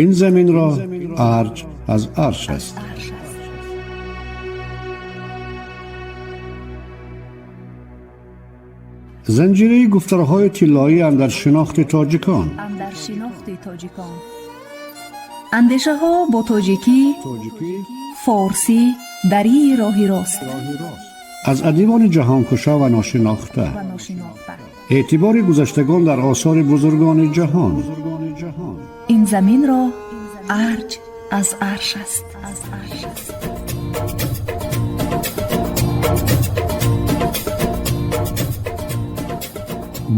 Ин заминро арҷ аз арш аст. Занҷираи гуфторҳои тиллоӣ андар шинохти тоҷикон. Андар шинохти тоҷикон. Андешаҳо бо тоҷикӣ, форсӣ, дарии роҳи рост. Аз адибони ҷаҳонкушо ва ношинохта. Ва ношинохта. Эътибори гузаштагон дар осори бузургони ҷаҳон. Ин заминро арҷ аз арш аст.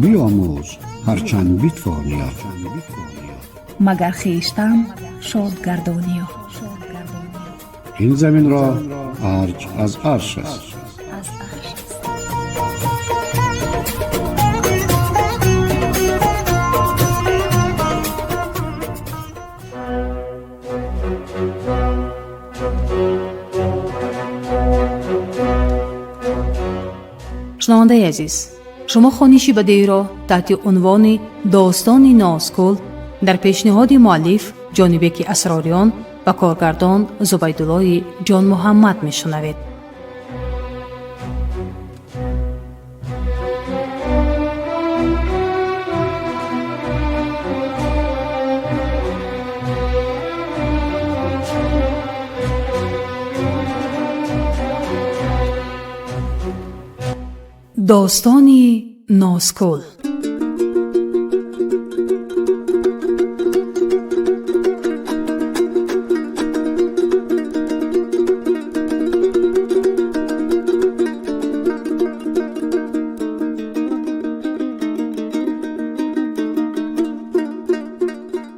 Биомӯз ҳарчанд битвониё. Магар хештан шод гардониё. Ин заминро арҷ аз арш аст. Аз арш аст. Шунавандаи азиз, шумо хониши бадеиро таҳти унвони «Достони Нозкул» дар пешниҳоди муаллиф Ҷонибеки Асрориён ва коргардон Зубайдуллои Ҷонмуҳаммад мешунавед. Достони Нозкул.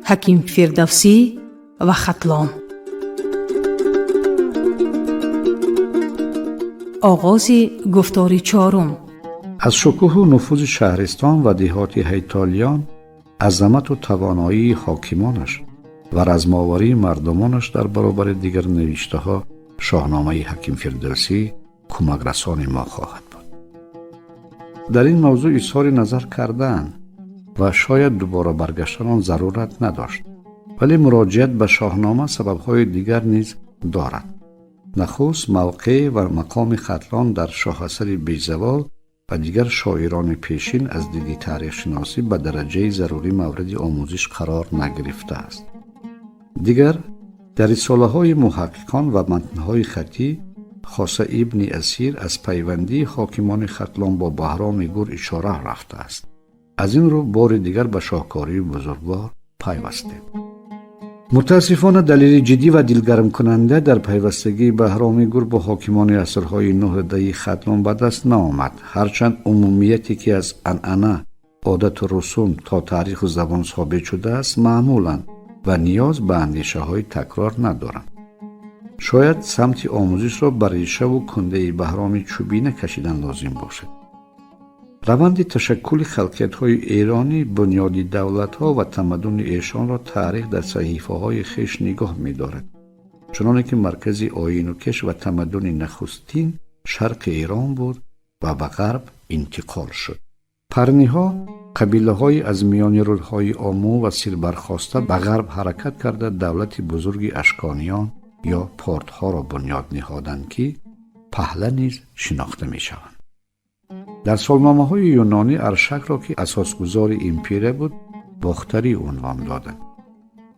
Ҳаким Фирдавсӣ ва Хатлон. Оғози гуфтори чорум. Аз шукӯҳу нуфузи шаҳристон ва деҳоти ҳайтолиён, азамату тавоноии ҳокимонаш ва размоварии мардумонаш дар баробари дигар навиштаҳо Шоҳномаи Ҳаким Фирдавсӣ кӯмакрасони мо хоҳад буд. Дар ин мавзӯъ изҳори назар кардаанд ва шояд дубора баргаштан он зарурат надошт, вале муроҷиат ба Шоҳнома сабабҳои дигар низ дорад. Нахуст, мавқеъ ва мақоми Хатлон дар шоҳасари безавол ва дигар шоирони пешин аз диди таърихшиносӣ ба дараҷаи зарурӣ мавриди омӯзиш қарор нагирифтааст. Дигар, дар рисолаҳои муҳаққиқон ва матнҳои хаттӣ, хоса Ибни Асир, аз пайвандии ҳокимони Хатлон бо Баҳроми Гур ишора рафтааст. Аз ин рӯ бори дигар ба шоҳкории бузургвор пайвастем. Мутаассифона, далели ҷиддӣ ва дилгармкунанда дар пайвастагии Баҳроми Гур бо ҳокимони асрҳои нӯҳдаи Хатлон ба даст наомад. Ҳарчанд умумияте ки аз анъана, одату русум то таъриху забон собит шудааст, маъмуланд ва ниёз ба андешаҳои такрор надоранд. Шояд самти омӯзишро ба решаву кундаи Баҳроми Чӯбина кашидан лозим бошад. Раванди ташаккули халқиятҳои эронӣ, бунёди давлатҳо ва тамаддуни эшонро таърих дар саҳифаҳои хеш нигоҳ медорад. Чуноне ки маркази оину кеш ва тамаддуни нахустин шарқи Эрон буд ва ба ғарб интиқол шуд. Парниҳо, қабилаҳои аз миёни рӯдҳои Омӯ ва Сир бархоста, ба ғарб ҳаракат карда, давлати бузурги Ашкониён ё Портҳоро бунёд ниҳоданд, ки Паҳла низ шинохта мешаванд. Дар солномаҳои юнонӣ Аршакро, ки асосгузори империя буд, Бохтарӣ унвон доданд.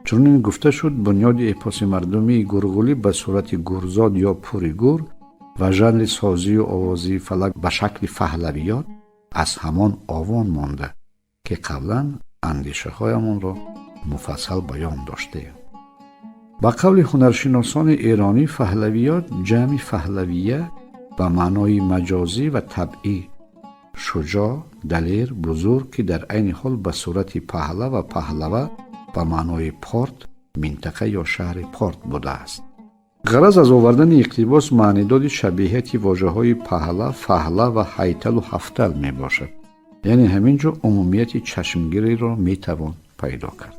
Чунин гуфта шуд, бунёди эпоси мардумии гурғулӣ ба сурати Гурзод ё Пури Гур ва жанри созию овозии фалак ба шакли фаҳлавиёт аз ҳамон овон монда, ки қаблан андешаҳоямонро муфассал баён доштаем. Ба қавли ҳунаршиносони эронӣ, фаҳлавиёт ҷамъи фаҳлавия ба маънои маҷозӣ ва табъӣ, шуҷоъ, далер, бузург, ки дар айни ҳол ба сурати паҳла ва паҳлава ба маънои порт, минтақа ё шаҳри Порт будааст. Ғараз аз овардани иқтибос маънидоди шабеҳияти вожаҳои паҳла, фаҳла ва ҳайталу ҳафтал мебошад. Яъне ҳамин ҷо умумияти чашмгиреро метавон пайдо кард.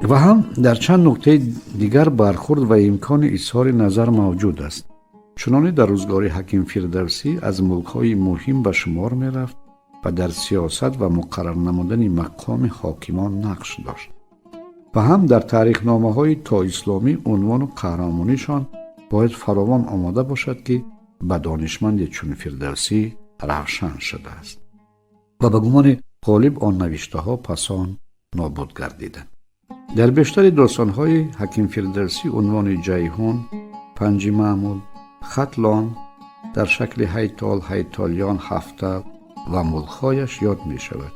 Ва ҳам дар чанд нуқтаи дигар бархурд ва имкони изҳори назар мавҷуд аст. Чуноне дар рӯзгори Ҳаким Фирдавсӣ аз мулкҳои муҳим ба шумор мерафт ва дар сиёсат ва муқаррар намудани мақоми ҳокимон нақш дошт. Ва ҳам дар таърихномаҳои тоисломӣ унвону қаҳрамонишон бояд фаровон омода бошад, ки ба донишманде чун Фирдавсӣ равшан шудааст ва ба гумони ғолиб он навиштаҳо пасон нобуд гардиданд. Дар бештари достонҳои ҳаким Фирдавсӣ унвони Ҷайҳун, Панҷи Маъмул, Хатлон дар шакли Ҳайтол, Ҳайтолиён, Ҳафтал ва мулкҳояш ёд мешавад,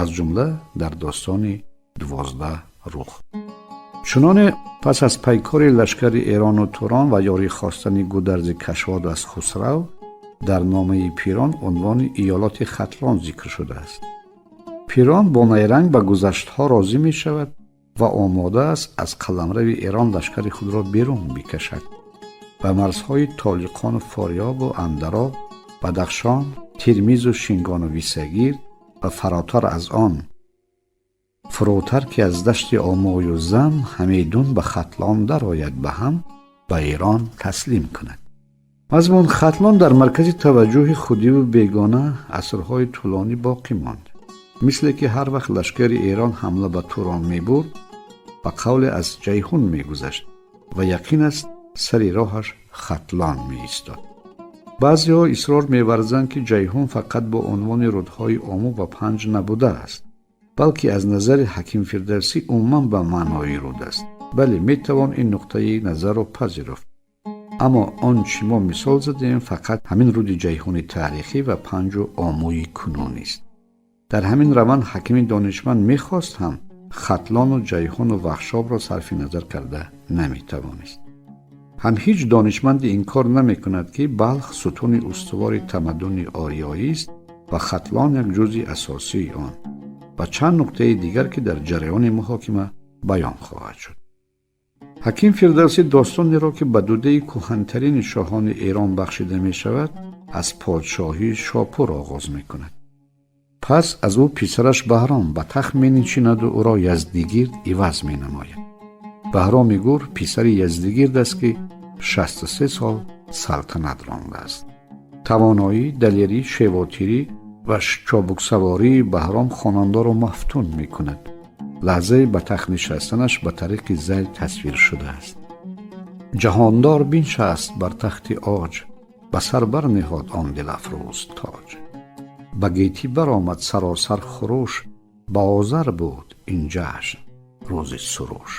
аз ҷумла дар достони 12 рух. Чуноне пас аз пайкори лашкари Эрону Турон ва ёрӣ хостани Гударзи Кашвод аз Хусрав дар номаи Пирон унвони иёлоти Хатлон зикр шудааст. Пирон бо найранг ба гузаштҳо розӣ мешавад ва омода аст аз қаламрави Эрон лашкари худро берун бикашад ва марзҳои Толиқону Форёбу Андароб, Бадахшон, Тирмизу Шингону Висагир ва фаротар аз он, фурӯтар ки аз дашти Омою Зам, ҳамедун ба Хатлон дарояд ба ҳам, ба Эрон таслим кунад. Мазмун Хатлон дар маркази таваҷҷӯҳи худиву бегона асрҳои тӯлонӣ боқӣ монд. Мисле ки ҳар вақт лашкари Эрон ҳамла ба Турон мебурд, ба қавле аз Ҷайҳун мегузашт ва яқин аст, сари роҳаш Хатлон меистод. Баъзеҳо исрор меварзанд, ки Ҷайҳун фақат бо унвони рудҳои Ому ва Панҷ набудааст, балки аз назари ҳаким Фирдавсӣ умуман ба маънои руд аст. Бале, метавон ин нуқтаи назарро пазируфт, аммо он чӣ мо мисол задем, фақат ҳамин руди Ҷайҳуни таърихӣ ва Панҷу Омӯи кунунист. Дар ҳамин раванд ҳакими донишманд мехост ҳам Хатлону Ҷайҳуну Вахшобро сарфи назар карда наметавонист. Ҳам ҳеҷ донишманде инкор намекунад, ки Балх сутуни устувори тамаддуни ориёист ва Хатлон як ҷузъи асосии он ва чанд нуқтаи дигар, ки дар ҷараёни муҳокима баён хоҳад шуд. Ҳаким Фирдавсӣ достонеро, ки ба дудаи кӯҳантарини шоҳони Эрон бахшида мешавад, аз подшоҳии Шопур оғоз мекунад. Пас аз ӯ писараш Баҳром ба тахт менишинаду ӯро Яздигирд иваз менамояд. Баҳроми Гур писари Яздигирд аст, ки 63 сол салтанат рондааст. Тавоноӣ, далерӣ, шевотирӣ ва чобуксавории Баҳром хонандаро мафтун мекунад. Лаҳзаи ба тахт нишастанаш ба тариқи зайл тасвир шудааст. Ҷаҳондор биншаст бар тахти оҷ, ба сар барниҳод он дилафрӯз тоҷ. Ба гетӣ баромад саросар хуруш, ба озар буд ин ҷашн рӯзи суруш.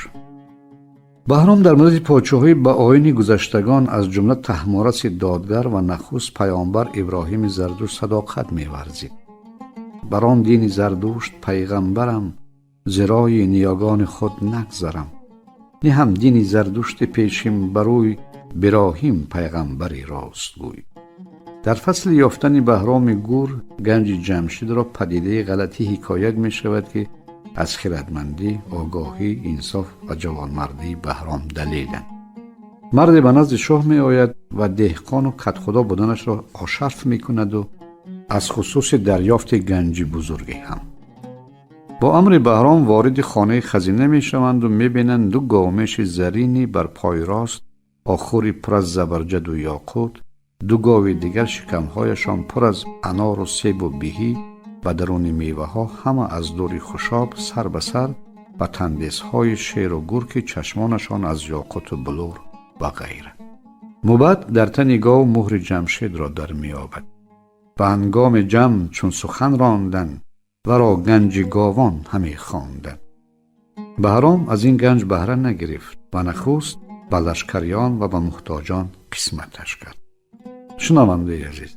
Баҳром дар муддати подшоҳӣ ба оини гузаштагон, аз ҷумла Таҳмораси додгар ва нахуст паёмбар Иброҳими Зардушт садоқат меварзид. Бар он дини Зардушт пайғамбарам, зирои ниёгони худ нагзарам. Ниҳам дини Зардушти пешин барӯй, Бироҳим пайғамбари ростгӯй. Дар фасли ёфтани Баҳроми Гур ганҷи Ҷамшидро падидаи ғалатӣ ҳикоят мешавад, ки аз хирадмандӣ, огоҳӣ, инсоф ва ҷавонмардии Баҳром далеланд. Марде ба назди шоҳ меояд ва деҳқону кадхудо буданашро ошарф мекунаду аз хусуси дарёфти ганҷи бузурге ҳам. Бо амри Баҳром вориди хонаи хазина мешаванду мебинанд ду говмеши заринӣ бар пой рост, охури пур аз забарҷаду ёқут, ду гови дигар шикамҳояшон пур аз анору себу биҳӣ ва даруни меваҳо ҳама аз дури хушоб сар ба сар ва тандесҳои шеру гур, ки чашмонашон аз ёқуту булур ва ғайра. Мубад дар тани гов муҳри Ҷамшедро дар меёбад. Ба ҳангоми ҷамъ чун сухан рондан, варо ганҷи говон ҳаме хондан. Баҳром аз ин ганҷ баҳра нагирифт ва нахуст ба лашкариён ва ба муҳтоҷон қисматаш кард. Шунавандаи азиз,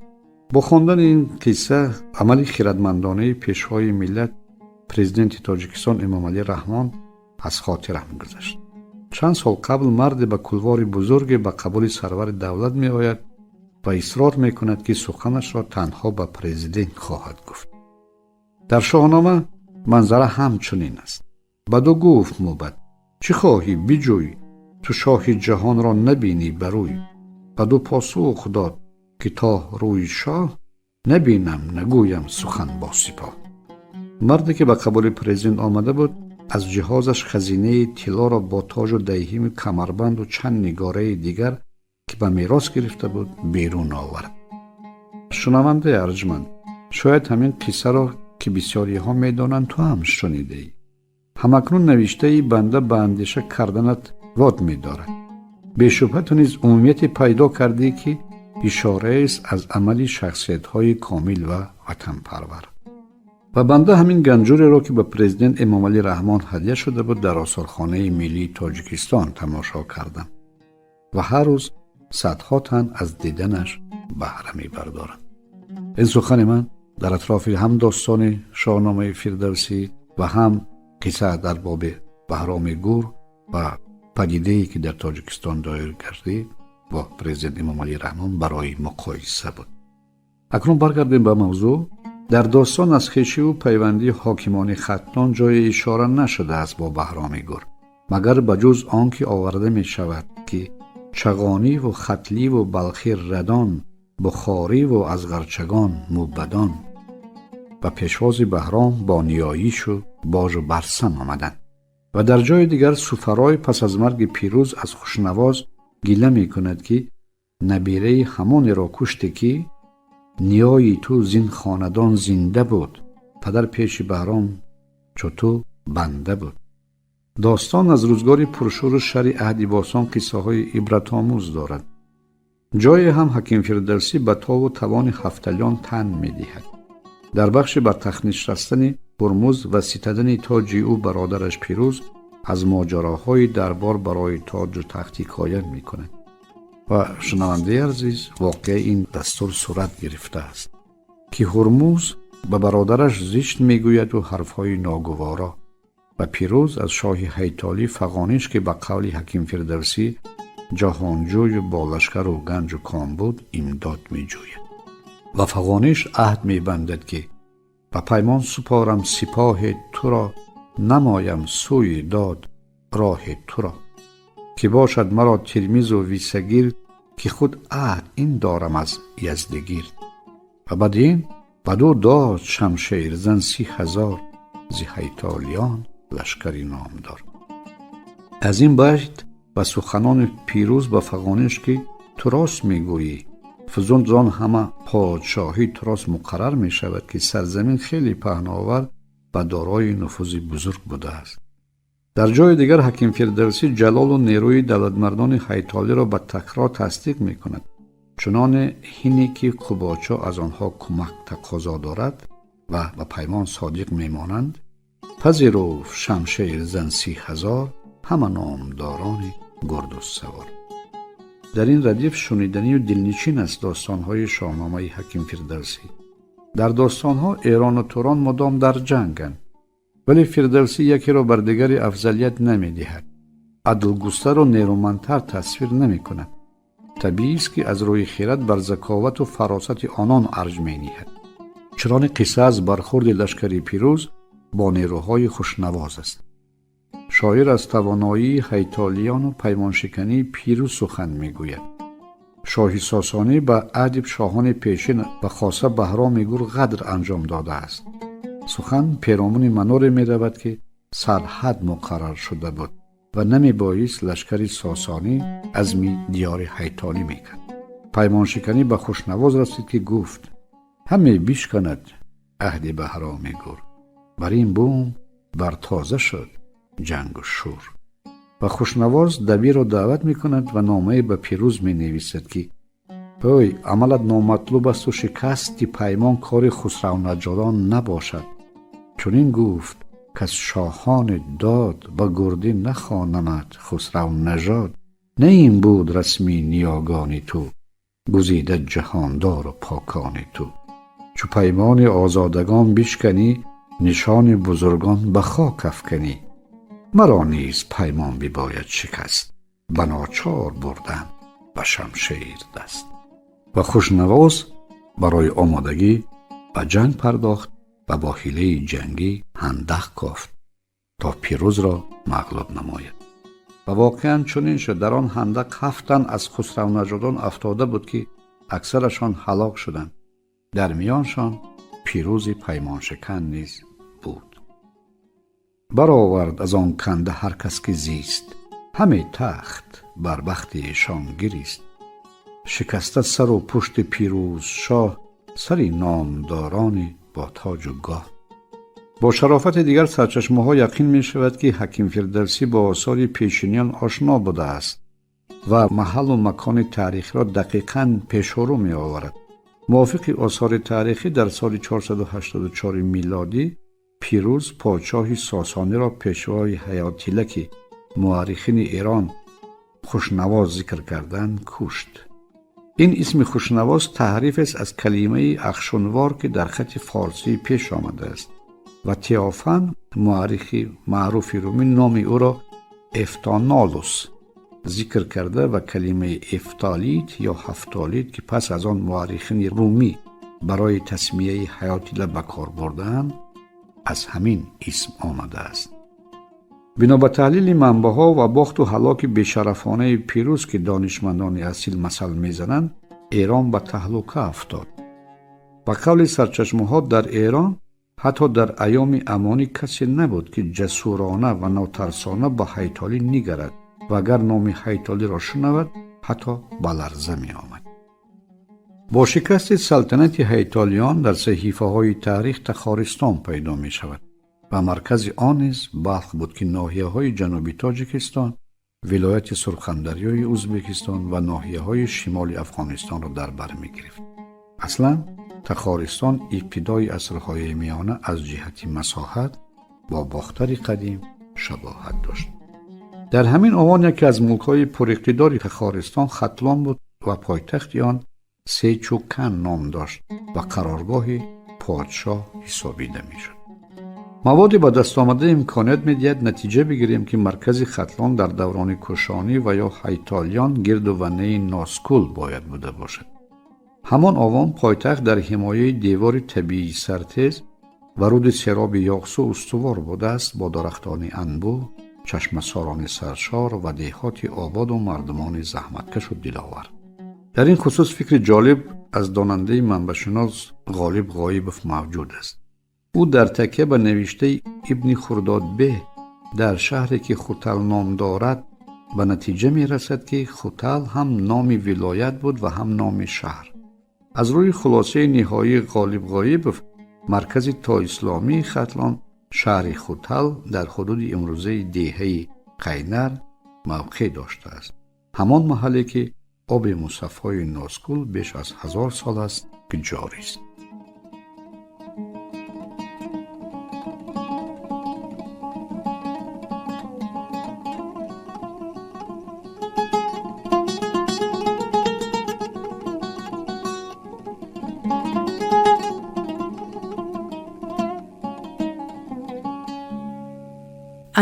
бо хондани ин қисса амали хирадмандонаи пешвои миллат, президенти Тоҷикистон Эмомалӣ Раҳмон аз хотирам гузашт. Чанд сол қабл марде ба кулвори бузурге ба қабули сарвари давлат меояд ва исрор мекунад, ки суханашро танҳо ба президент хоҳад гуфт. Дар Шоҳнома манзара ҳамчунин аст. Баду гуфт мӯбад: «Чӣ хоҳӣ, биҷӯй, ту шоҳи ҷаҳонро набинӣ барӯй». Баду посух дод, ки то рӯи шоҳ набинам, нагӯям сухан бо сипоҳ. Марде ки ба қабули президент омада буд, аз ҷиҳозаш хазинаи тиллоро бо тоҷу дайҳиму камарбанду чанд нигораи дигар, ки ба мерос гирифта буд, берун овард. Шунавандаи арҷманд, шояд ҳамин қиссаро, ки бисёриҳо медонанд, ту ҳам шунидаӣ. Ҳамакнун навиштаи банда ба андеша карданат вод медорад. Бешубҳа ту низ умумияте пайдо кардӣ, ки ишораест аз амали шахсиятҳои комил ва ватанпарвар. Ва банда ҳамин ганҷуреро, ки ба президент Эмомалӣ Раҳмон ҳадя шуда буд, дар Осорхонаи миллии Тоҷикистон тамошо кардам ва ҳар рӯз садҳо тан аз диданаш баҳра мебардоранд. Ин сухани ман дар атрофи ҳам достони Шоҳномаи Фирдавсӣ ва ҳам қисса дар боби Баҳроми Гур ва падидае, ки дар Тоҷикистон доир гардид бо президент Эмомалӣ Раҳмон, барои муқоиса буд. Акнун баргардем ба мавзӯъ. Дар достон аз хешиву пайвандии ҳокимони Хатлон ҷое ишора нашудааст бо Баҳроми Гур, магар ба ҷуз он ки оварда мешавад, ки чағониву хатливу балхи радон, бухориву азғарчагон мӯбадон ба пешвози Баҳром бо ниёишу божу барсам омаданд. Ва дар ҷои дигар Суфарой пас аз марги Пирӯз аз Хушнавоз гила мекунад, ки набираи ҳамонеро куште, ки ниёи ту зин хонадон зинда буд, падар пеши Баҳром чу ту банда буд. Достон аз рӯзгори пуршӯру шари аҳди босон қиссаҳои ибратомӯз дорад. Ҷое ҳам ҳаким Фирдавсӣ ба тобу тавони ҳафталиён тан медиҳад. Дар бахши бар тахт нишастани Ҳурмуз ва ситадани тоҷи ӯ бародараш Пирӯз аз моҷароҳои дарбор барои тоҷу тахт ҳикоят мекунад. Ва шунавандаи азиз, воқеа ин дастур сурат гирифтааст, ки Ҳурмуз ба бародараш зишт мегӯяду ҳарфҳои ногуворо ва Пирӯз аз шоҳи ҳайтолӣ Фағониш, ки ба қавли ҳаким Фирдавсӣ ҷаҳонҷӯю бо лашкару ганҷу ком буд, имдод меҷӯяд. Ва Фағониш аҳд мебандад, ки ба паймон супорам сипоҳи туро, намоям сӯи дод роҳи туро, ки бошад маро Термизу Висагир, ки худ аҳд ин дорам аз Яздигирд. Ва баъд ин баду дод шамшерзан 30,000 зи ҳайтолиён лашкари номдор. Аз ин байт ва суханони Пирӯз ба Фағониш, ки ту рост мегӯӣ, фузун зон ҳама подшоҳӣ турост, муқаррар мешавад, ки сарзамин хеле паҳновар ва дорои нуфузи бузург будааст. Дар ҷои дигар ҳаким Фирдавсӣ ҷалолу нерӯи давлатмардони ҳайтолиро ба такрор тасдиқ мекунад, чуноне ҳине ки Қубочо аз онҳо кӯмак тақозо дорад ва ба паймон содиқ мемонанд: пазируфт шамшерзан 30,000 ҳама номдорони гурду савор. Дар ин радиф шуниданию дилничин аст достонҳои Шоҳномаи ҳаким Фирдавсӣ. Дар достонҳо Эрону Турон мудом дар ҷанганд, вале Фирдавсӣ якеро бар дигаре афзалият намедиҳад, адлгустару нерӯмандтар тасвир намекунад. Табиист, ки аз рӯи хирад бар заковату фаросати онон арҷ мениҳад. Чунони қисса аз бархурди лашкари Пирӯз бо нерӯҳои Хушнавоз аст. Шоир аз тавоноии ҳайтолиёну паймоншикании Пирӯз сухан мегӯяд. Шоҳи Сосонӣ ба аҳди шоҳони пешин ва хоса Баҳроми Гур ғадр анҷом додааст. Сухан перомуни маноре меравад, ки сарҳад муқаррар шуда буд ва намебоист лашкари сосонӣ азми диёри ҳайтолӣ мекард. Паймоншиканӣ ба Хушнавоз расид, ки гуфт: ҳаме бишканад аҳди Баҳроми Гур, бар ин бум бар тоза шуд ҷангу шӯр. Ва Хушнавоз дабирро даъват мекунад ва номае ба Пирӯз менависад, ки ой, амалат номатлуб асту шикасти паймон кори хусравнаҷодон набошад. Чунин гуфт кас шоҳони дод ба гурдӣ нахонамад хусравнажод. Не ин буд расми ниёгони ту, гузида ҷаҳондору покони ту. Чу паймони озодагон бишканӣ, нишони бузургон ба хок афканӣ. Маро низ паймон бибояд шикаст, ба ночор бурдам ба шамшер даст. Ва Хушнавоз барои омодагӣ ба ҷанг пардохт ва бо ҳилаи ҷангӣ ҳандақ кофт, то Пирӯзро мағлуб намояд. Ва воқеан чунин шуд. Дар он ҳандақ ҳафт тан аз хусравнажодон афтода буд, ки аксарашон ҳалок шуданд. Дар миёншон Пирӯзи паймоншикан низ буд. Баровард аз он канда ҳар кас ки зист, ҳаме тахт бар бахти эшон гирист. Шикаста сару пушти Пирӯзшоҳ, сари номдорони бо тоҷу гоҳ. Бо шарофати дигар сарчашмаҳо яқин мешавад, ки Ҳаким Фирдавсӣ бо осори пешиниён ошно будааст ва маҳаллу макони таърихиро дақиқан пешорӯ меоварад. Мувофиқи осори таърихӣ, дар соли 484 милодӣ Пирӯз подшоҳи Сосониро пешвои ҳаётила, ки муаррихини Эрон Хушнавоз зикр карданд, кушт. Ин исми Хушнавоз таҳрифест аз калимаи Ахшунвор, ки дар хати форсӣ пеш омадааст ва Теофан, муаррихи маъруфи румӣ, номи ӯро Эфтонолус зикр карда ва калимаи эфтолит ё ҳафтолит, ки пас аз он муаррихини румӣ барои тасмияи ҳаётила ба кор бурдаанд, аз ҳамин исм омадааст. Бино ба таҳлили манбаъҳо ва бохту ҳалоки бешарафонаи Пирӯз, ки донишмандони асил масал мезананд, Эрон ба таҳлука афтод. Ба қавли сарчашмаҳо, дар Эрон ҳатто дар айёми амонӣ касе набуд, ки ҷасурона ва нотарсона ба ҳайтолӣ нигарад ва агар номи ҳайтолиро шунавад, ҳатто ба ларза меомад. Бо шикасти салтанати ҳайтолиён дар саҳифаҳои таърих Тахористон пайдо мешавад ва маркази он низ Балх буд, ки ноҳияҳои ҷануби Тоҷикистон, вилояти Сурхандарёи Ӯзбекистон ва ноҳияҳои шимоли Афғонистонро дар бар мегирифт. Аслан Тахористон ибтидои асрҳои миёна аз ҷиҳати масоҳат бо Бохтари қадим шабоҳат дошт. Дар ҳамин овон яке аз мулкҳои пуриқтидори Тахористон Хатлон буд ва пойтахти он Сечукан ном дошт ва қароргоҳи подшоҳ ҳисобида мешуд. Маводи ба даст омада имконият медиҳад натиҷа бигирем, ки маркази Хатлон дар даврони Кушонӣ ва ё ҳайтолиён гирду ваннаи Носкул бояд буда бошад. Ҳамон овон пойтахт дар ҳимояи девори табиии сартез ва руди сероби Ёқсу устувор будааст, бо дарахтони анбӯҳ, чашмасорони саршор ва деҳоти ободу мардумони заҳматкашу диловар. Дар ин хусус фикри ҷолиб аз донандаи манбаъшинос Ғолиб Ғоибов мавҷуд аст. Ӯ дар такя ба навиштаи Ибни Хурдодбеҳ дар шаҳре, ки Хутал ном дорад, ба натиҷа мерасад, ки Хутал ҳам номи вилоят буд ва ҳам номи шаҳр. Аз рӯи хулосаи ниҳоии Ғолиб Ғоибов, маркази тоисломии Хатлон шаҳри Хутал дар ҳудуди имрӯзаи деҳаи Қайнар мавқеъ доштааст, ҳамон маҳалле, ки оби мусаффои Носкул беш аз 1000 сол аст, ки ҷорист.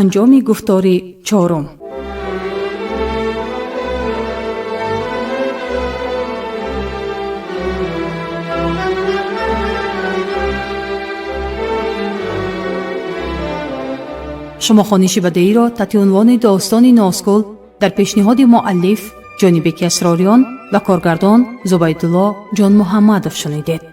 Анҷоми гуфтори чорум. Шумо хониши бадеиро таҳти унвони «Достони Носкул» дар пешниҳоди муаллиф Ҷонибеки Асрориён ва коргардон Зубайдулло Ҷонмуҳаммадов шунидед.